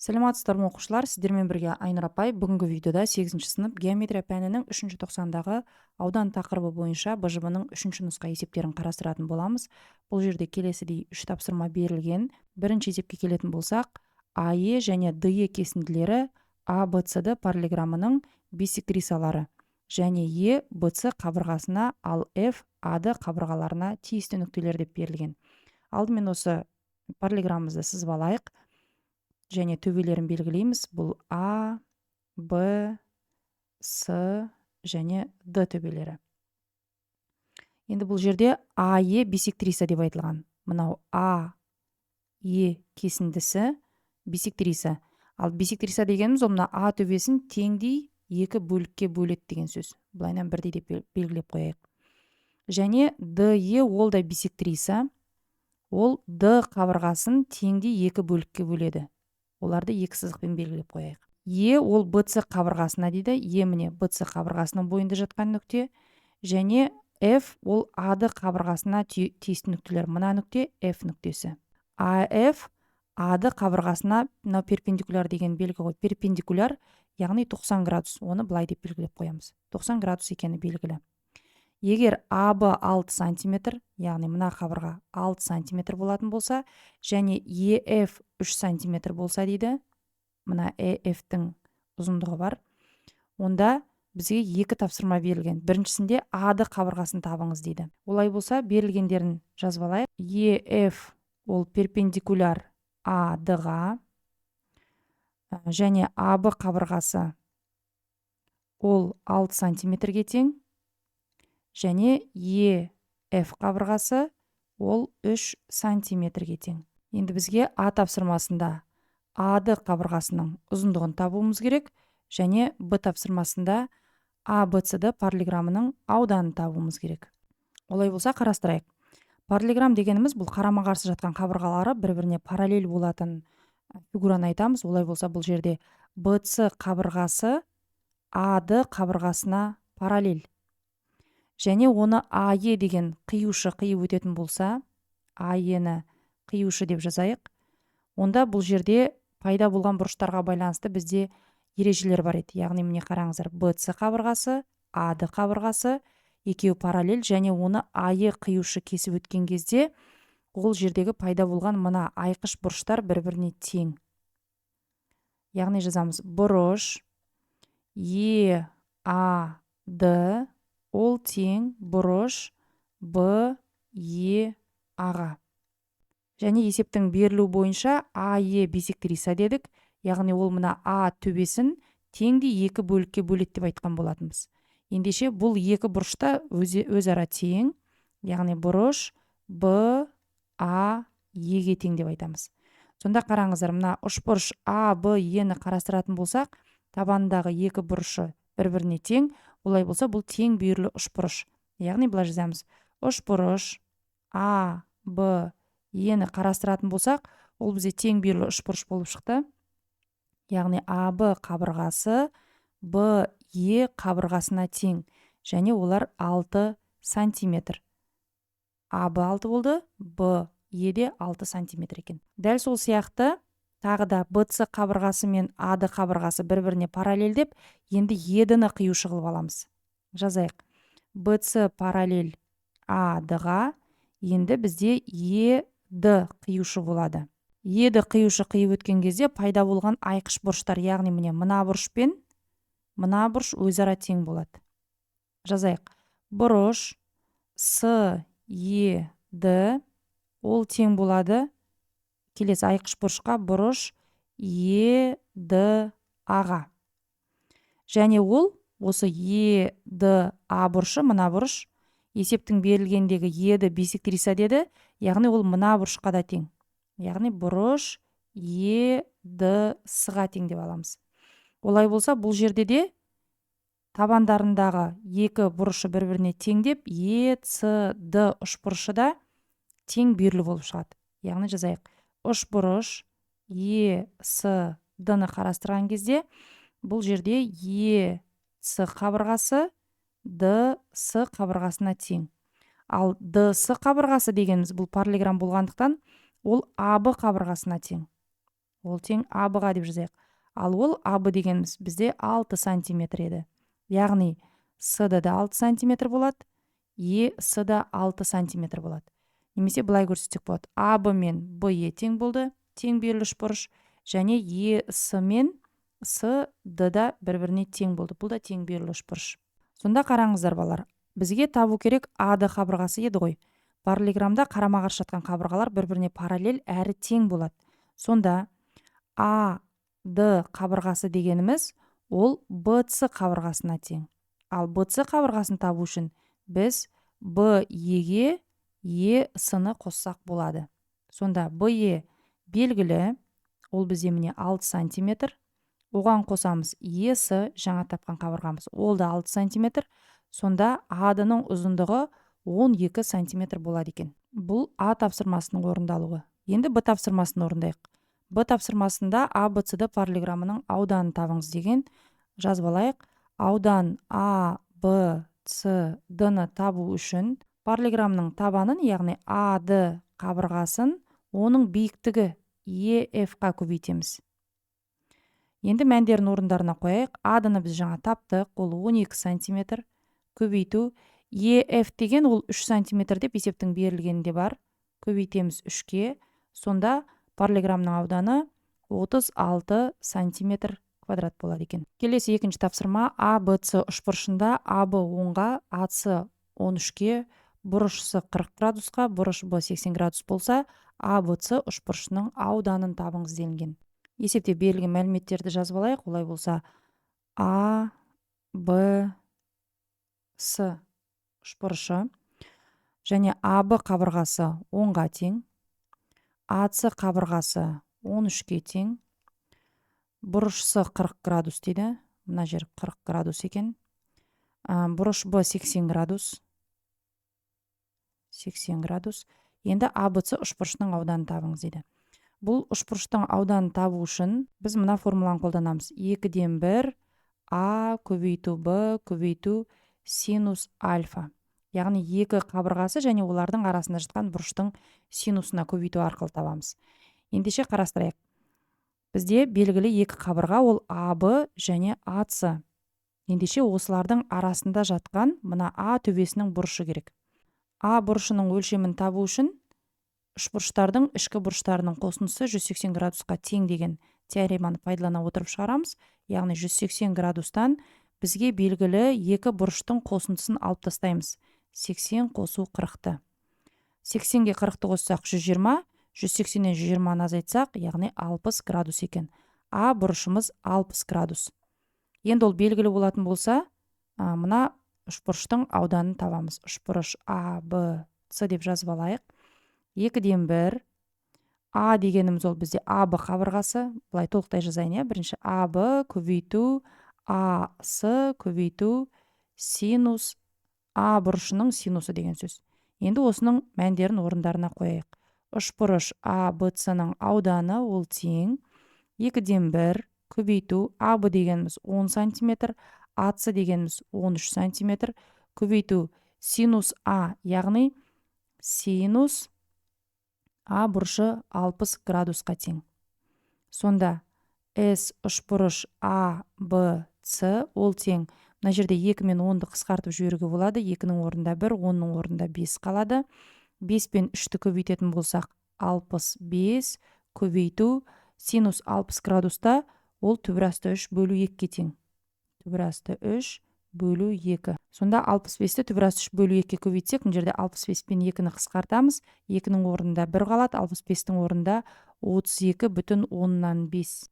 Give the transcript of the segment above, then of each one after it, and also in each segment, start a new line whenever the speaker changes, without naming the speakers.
Саламатсыздар ма, оқушылар! Сіздермен бірге Айнұр апай. Бүгінгі видеода 8 сынып геометрия пәнінің 3 тоқсандағы аудан тақырыбы бойынша БЖБ-ның 3 нұсқа есептерін қарастыратын боламыз. Бұл жерде келесідей 3 тапсырма берілген. Бірінші есепке келетін болсақ, АЕ және ДЕ кесінділері АБЦД параллелограммының бисектрисалары және Е БЦ қабырғасына, ал Ф АД қабырғаларына тиісті нүктелер деп берілген. Алдымен осы параллелограммымызды сызып алайық және төбелерін белгілейміз. Бұл А, Б, С және Д төбелері. Енді бұл жерде АЕ бисектриса деп айтылған. Мынау А, Е кесіндісі бисектриса. Ал бисектриса дегеніміз ол мына А төбесін теңдей екі бөлікке бөледі деген сөз. Былайынан бірдей деп белгілеп қояйық. Және ДЕ ол да бисектриса. Ол Д қабырғасын теңдей екі бөлікке бөледі. Оларды екі сызықпен белгілеп қояйық. Е ол БЦ қабырғасына дейді. Е міне БЦ қабырғасының бойында жатқан нүкте. Және F ол АД қабырғасына тиісті нүктелер. Мына нүкте F нүктесі. АФ АД қабырғасына, мынау перпендикуляр деген белгі ғой. Перпендикуляр, яғни 90 градус. Оны былай деп белгілеп қоямыз. 90 градус екені белгілі. Егер АБ 6 сантиметр, яғни мына қабырға 6 сантиметр болатын болса, және ЕФ 3 сантиметр болса дейді, мына ЕФ-тің ұзындығы бар, онда бізге екі тапсырма берілген. Біріншісінде АД қабырғасын табыңыз дейді. Олай болса, берілгендерін жазып алайық. ЕФ ол перпендикуляр АД-ға және АБ қабырғасы ол 6 сантиметрге тең, және ЕФ қабырғасы ол 3 сантиметрге тең. Енді бізге А тапсырмасында АД қабырғасының ұзындығын табуымыз керек және Б тапсырмасында АБЦД параллелограммының ауданын табуымыз керек. Олай болса, қарастырайық. Параллелограмм дегеніміз бұл қарама қарсы жатқан қабырғалары бір біріне параллель болатын фигураны айтамыз. Олай болса, бұл жерде БЦ қабырғасы АД қабырғасына параллель және оны АЕ деген қиюшы қиып өтетін болса, АЕ-ні қиюшы деп жазайық. Онда бұл жерде пайда болған бұрыштарға байланысты бізде ережелер бар еді. Яғни міне, қараңыздар, БЦ қабырғасы, АД қабырғасы екеуі параллель және оны АЕ қиюшы кесіп өткен кезде ол жердегі пайда болған мына айқыш бұрыштар бір-біріне тең. Яғни жазамыз: бұрыш Е А Д ол тең бұрыш Б Е А-ға. Және есептің берілуі бойынша АЕ бисектриса дедік, яғни ол мына А төбесін теңдей екі бөлікке бөледі деп айтқан болатынбыз. Ендеше бұл екі бұрышта өзара тең, яғни бұрыш Б А Е-ге тең деп айтамыз. Сонда қараңыздар, мына үшбұрыш А Б Е-ні қарастыратын болсақ, табанындағы екі бұрышы бір-біріне тең. Олай болса, бұл тең бүйірлі үшбұрыш. Яғни былай жазамыз: үшбұрыш А Б Е-ні қарастыратын болсақ, ол бізде тең бүйірлі үшбұрыш болып шықты. Яғни АБ қабырғасы Б Е қабырғасына тең және олар 6 сантиметр. АБ 6 болды, Б Е де 6 сантиметр екен. Дәл сол сияқты тағы да БЦ қабырғасы мен АД қабырғасы бір-біріне параллель деп, енді ЕД-ні қиюшы қылып аламыз. Жазайық: БЦ параллель АД-ға. Енді бізде ЕД қиюшы болады. ЕД қиюшы қиып өткен кезде пайда болған айқыш бұрыштар, яғни міне, мына бұрыш пен мына бұрыш өзара тең болады. Жазайық: бұрыш С Е Д ол тең болады келесі айқыш бұрышқа, бұрыш Е Д А-ға. Және ол осы Е Д А бұрышы, мына бұрыш, есептің берілгендегі ЕД бисектриса деді, яғни ол мына бұрышқа да тең, яғни бұрыш Е Д С-ға тең деп аламыз. Олай болса, бұл жерде де табандарындағы екі бұрышы бір біріне тең деп, Е С Д үшбұрышы да тең бүйірлі болып шығады. Яғни жазайық: үшбұрыш Е С Д-ны қарастырған кезде бұл жерде Е С қабырғасы Д С қабырғасына тең. Ал Д С қабырғасы дегеніміз бұл параллелограмм болғандықтан, ол АБ қабырғасына тең. Ол тең АБ-ға деп жазайық. Ал ол АБ дегеніміз бізде 6 сантиметр еді. Яғни СД да 6 сантиметр болады, ЕС да 6 сантиметр болады. Немесе былай көрсетсек болады. АБ мен БЕ тең болды, тең бүйірлі үшбұрыш, және ЕС мен СД да бір-біріне тең болды. Бұл да тең бүйірлі үшбұрыш. Сонда қараңыздар, балалар, бізге табу керек АД қабырғасы еді ғой. Параллелограммда қарама-қарсы жатқан қабырғалар бір-біріне параллель әрі тең болады. Сонда АД қабырғасы дегеніміз ол БЦ қабырғасына тең. Ал БЦ қабырғасын табу үшін біз БЕ-ге ЕС-ны қоссақ болады. Сонда БЕ белгілі, ол бізде міне 6 сантиметр. Оған қосамыз ЕС, жаңа тапқан қабырғамыз, ол да 6 сантиметр. Сонда АД-ның ұзындығы 12 сантиметр болады екен. Бұл А тапсырмасының орындалуы. Енді Б тапсырмасын орындайық. Б тапсырмасында АБЦД параллелограммының ауданын табыңыз деген. Жазып алайық. Аудан А, Б, С, Д-ны табу үшін параллелограммның табанын, яғни АД қабырғасын, оның биіктігі ЕФ-қа көбейтеміз. Енді мәндерін орындарына қояйық. АД-ны біз жаңа таптық, ол 12 сантиметр. Көбейту ЕФ деген ол 3 сантиметр деп есептің берілгенінде бар. Көбейтеміз 3-ке. Сонда параллелограммның ауданы 36 сантиметр квадрат болады екен. Келесі екінші тапсырма. А, Б, С үшбұрышында АБ 10-ға, АС 13-ке, бұрыш С 40 градусқа, бұрыш Б 80 градус болса, А, Б, С үшбұрышының ауданын табыңыз делінген. Есепте берілген мәліметтерді жазып алайық. Олай болса, А, Б, С үшбұрышы және АБ қабырғасы 10-ға тең, АС қабырғасы 13-ке тең, бұрыш С 40 градус дейді. Мына жер 40 градус екен. Бұрыш Б 80 градус. 80 градус. Енді АБЦ үшбұрышының ауданын табыңыз дейді. Бұл үшбұрыштың ауданын табу үшін біз мына формуланы қолданамыз. 2-ден 1 А көбейту Б көбейту синус альфа. Яғни екі қабырғасы және олардың арасында жатқан бұрыштың синусына көбейту арқылы табамыз. Ендеше қарастырайық. Бізде белгілі екі қабырға, ол АБ және АС. Ендеше осылардың арасында жатқан мына А төбесінің бұрышы керек. А бұрышының өлшемін табу үшін үшбұрыштардың ішкі бұрыштарының қосындысы 180 градусқа тең деген теореманы пайдалана отырып шығарамыз. Яғни 180 градустан бізге белгілі екі бұрыштың қосындысын алып тастаймыз. 80 қосу 40-ты. 80-ге 40-ты қоссақ 120, 180-нен 120-ны азайтсақ, яғни 60 градус екен. А бұрышымыз 60 градус. Енді ол белгілі болатын болса, мына үшбұрыштың ауданын табамыз. Үшбұрыш А, Б, С деп жазып алайық. 2-ден 1. А дегеніміз ол бізде АБ қабырғасы. Былай толықтай жазайын, иә. Бірінші АБ көбейту АС көбейту синус А бұрышының синусы деген сөз. Енді осының мәндерін орындарына қояйық. Үшбұрыш А, Б, С-ның ауданы ол тең 2-ден 1 көбейту АБ дегеніміз 10 сантиметр, АС дегеніміз 13 сантиметр, көбейту синус А, яғни синус А бұрышы 60 градусқа тең. Сонда С үшбұрыш А, Б, С ол тең. Мына жерде 2 мен 10-ды қысқартып жіберуге болады. 2-нің орнында 1, 10-ның орнында 5 қалады. 5 пен 3-ті көбейтетін болсақ, 65 көбейту синус 60 градуста ол түбір асты 3 бөлу 2-ге тең. Түбір асты 3 бөлу 2. Сонда 65-ті түбір асты 3 бөлу 2-ге көбейтсек, мына жерде 65 пен 2-ні қысқартамыз. 2-нің орнында 1 қалады, 65-тің орнында 32,5.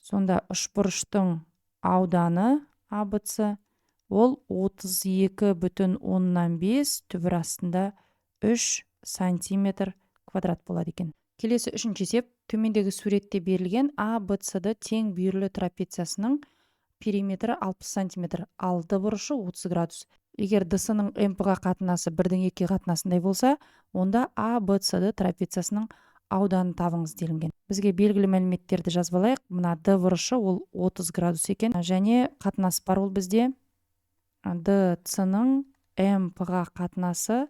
Сонда үшбұрыштың ауданы АБЦ ол 32,5 түбір астында 3 сантиметр квадрат болады екен. Келесі үшінші есеп. Төмендегі суретте берілген А, Б, С, Д тең бүйірлі трапециясының периметрі 60 сантиметр, ал Д бұрышы 30 градус. Егер Д С-ның МП-ға қатынасы 1-дің 2-ге қатынасындай болса, онда А, Б, С, Д трапециясының ауданын табыңыз делінген. Бізге белгілі мәліметтерді жазып алайық. Мына Д бұрышы ол 30 градус екен. Және қатынас бар ол бізде. Д С-ның МП-ға қатынасы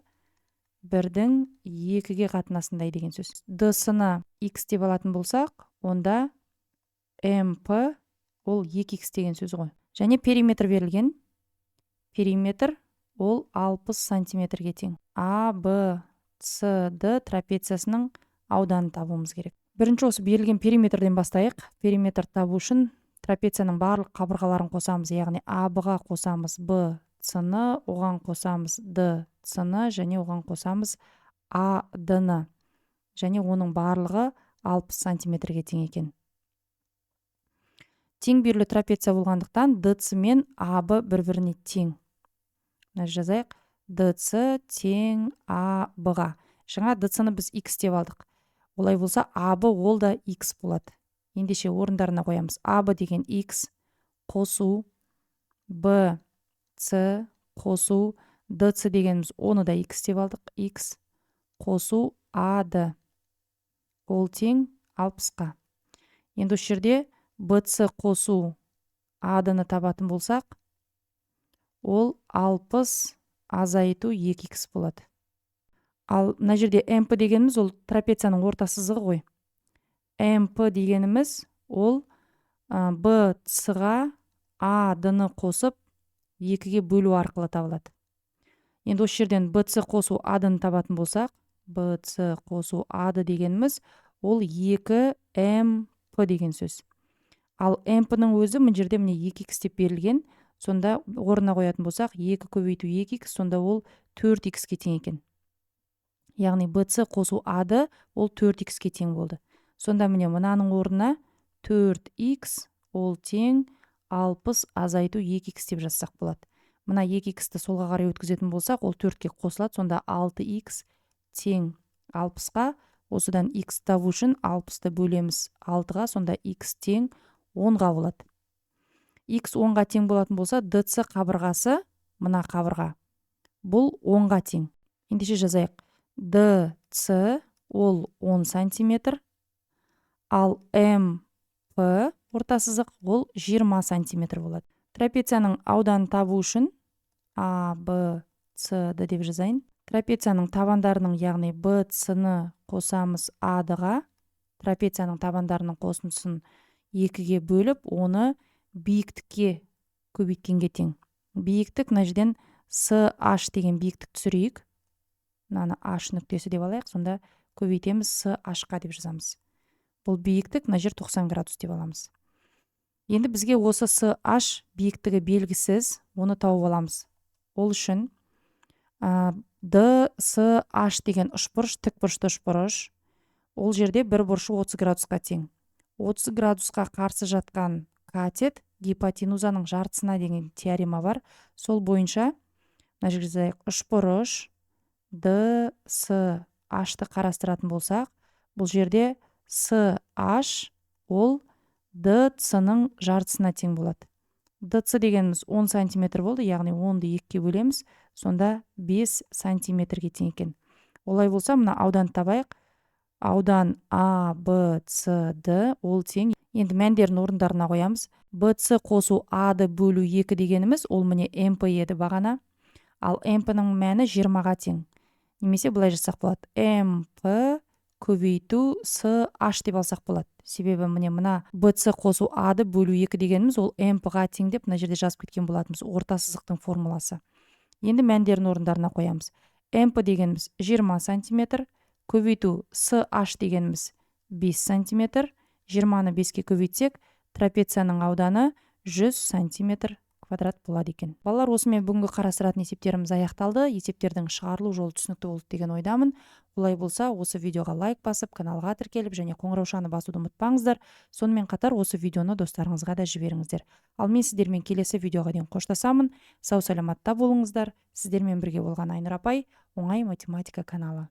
1-дің 2-ге қатынасындай деген сөз. Д С-ны X деп алатын болсақ, онда МП ол 2х деген сөз ғой. Және периметр берілген. Периметр ол 60 сантиметрге тең. А, Б, С, Д трапециясының ауданын табуымыз керек. Бірінші осы берілген периметрден бастайық. Периметр табу үшін трапецияның барлық қабырғаларын қосамыз, яғни АБ-ға қосамыз Б, С-ны, оған қосамыз Д, С-ны және оған қосамыз А, Д-ны. Және оның барлығы 60 сантиметрге тең екен. Тең бүйірлі трапеция болғандықтан ДЦ мен АБ бір-біріне тең. Мына жазайық. ДЦ тең АБ-ға. Жаңа ДЦ-ны біз X деп алдық. Олай болса АБ ол да X болады. Ендеше орындарына қоямыз. АБ деген X қосу Б, С қосу ДЦ дегеніміз оны да X деп алдық. X қосу АД. Ол тең 60-қа. Енді осы жерде БЦ қосу АД-ны табатын болсақ, ол 60 азайту 2х болады. Ал мына жерде МП дегеніміз ол трапецияның орта сызығы ғой. МП дегеніміз ол БЦ-ға АД-ны қосып 2-ге бөлу арқылы табылады. Енді осы жерден БЦ қосу АД-ны табатын болсақ, БЦ қосу АД дегеніміз ол 2 МП деген сөз. Ал МП-ның өзі мына жерде міне 2х деп берілген, сонда орнына қоятын болсақ 2 көбейту 2х, сонда ол 4х-ке тең екен. Яғни БЦ қосу АД ол 4х-ке тең болды. Сонда міне мынаның орнына 4х ол тең 60 азайту 2х деп жазсақ болады. Мына 2х-ті солға қарай өткізетін болсақ, ол 4-ке қосылады, сонда 6х тең 60-қа. Осыдан х табу үшін 60-ты бөлеміз 6-ға, сонда х тең 10-ға болады. Х 10-ға тең болатын болса, ДЦ қабырғасы, мына қабырға, бұл 10-ға тең. Ендеше жазайық. ДЦ ол 10 сантиметр, ал МП орта сызық ол 20 сантиметр болады. Трапецияның ауданын табу үшін А, Б, С, Д деп жазайын. Трапецияның табандарының, яғни Б, С-ны қосамыз А, Д-ға. Трапецияның табандарының қосындысын 2-ге бөліп, оны биіктікке көбейткенге тең. Биіктік мына жерден С, H деген биіктік түсірейік. Мынаны H нүктесі деп алайық, сонда көбейтеміз С, H-қа деп жазамыз. Бұл биіктік мына жер 90 градус деп аламыз. Енді бізге осы С, H биіктігі белгісіз, оны тауып аламыз. Ол үшін Д, С, H деген үшбұрыш, тікбұрышты үшбұрыш. Ол жерде бір бұрышы 30 градусқа тең. 30 градусқа қарсы жатқан катет гипотенузаның жартысына деген теорема бар. Сол бойынша мына жерге жазайық. Үшбұрыш Д, С, H-ты қарастыратын болсақ, бұл жерде С, H ол Д, С-ның жартысына тең болады. Д, С дегеніміз 10 сантиметр болды, яғни 10-ды 2-ге бөлеміз, сонда 5 сантиметрге тең екен. Олай болса, мына ауданды табайық. Аудан А, Б, С, Д ол тең. Енді мәндерін орындарына қоямыз. Б, С қосу А, Д бөлу 2 дегеніміз ол міне МП еді бағана. Ал МП-ның мәні 20-ға тең. Немесе былай жазсақ болады. МП көбейту С, H деп алсақ болады. Себебі міне мына Б, С қосу А, Д бөлу 2 дегеніміз ол МП-ға тең деп мына жерде жазып кеткен болатынбыз. Орта сызықтың формуласы. Енді мәндерін орындарына қоямыз. МП дегеніміз 20 сантиметр, көбейту С, H дегеніміз 5 сантиметр. 20-ны 5-ке көбейтсек, трапецияның ауданы 100 сантиметр квадрат болады екен. Балалар, осымен бүгінгі қарастыратын есептеріміз аяқталды. Есептердің шығарылу жолы түсінікті болды деген ойдамын. Олай болса, осы видеоға лайк басып, каналға тіркеліп және қоңыраушаны басуды ұмытпаңыздар. Сонымен қатар осы видеоны достарыңызға да жіберіңіздер. Ал мен сіздермен келесі видеоға дейін қоштасамын. Сау саламатта болыңыздар. Сіздермен бірге болған Айнұр апай, Оңай математика каналы.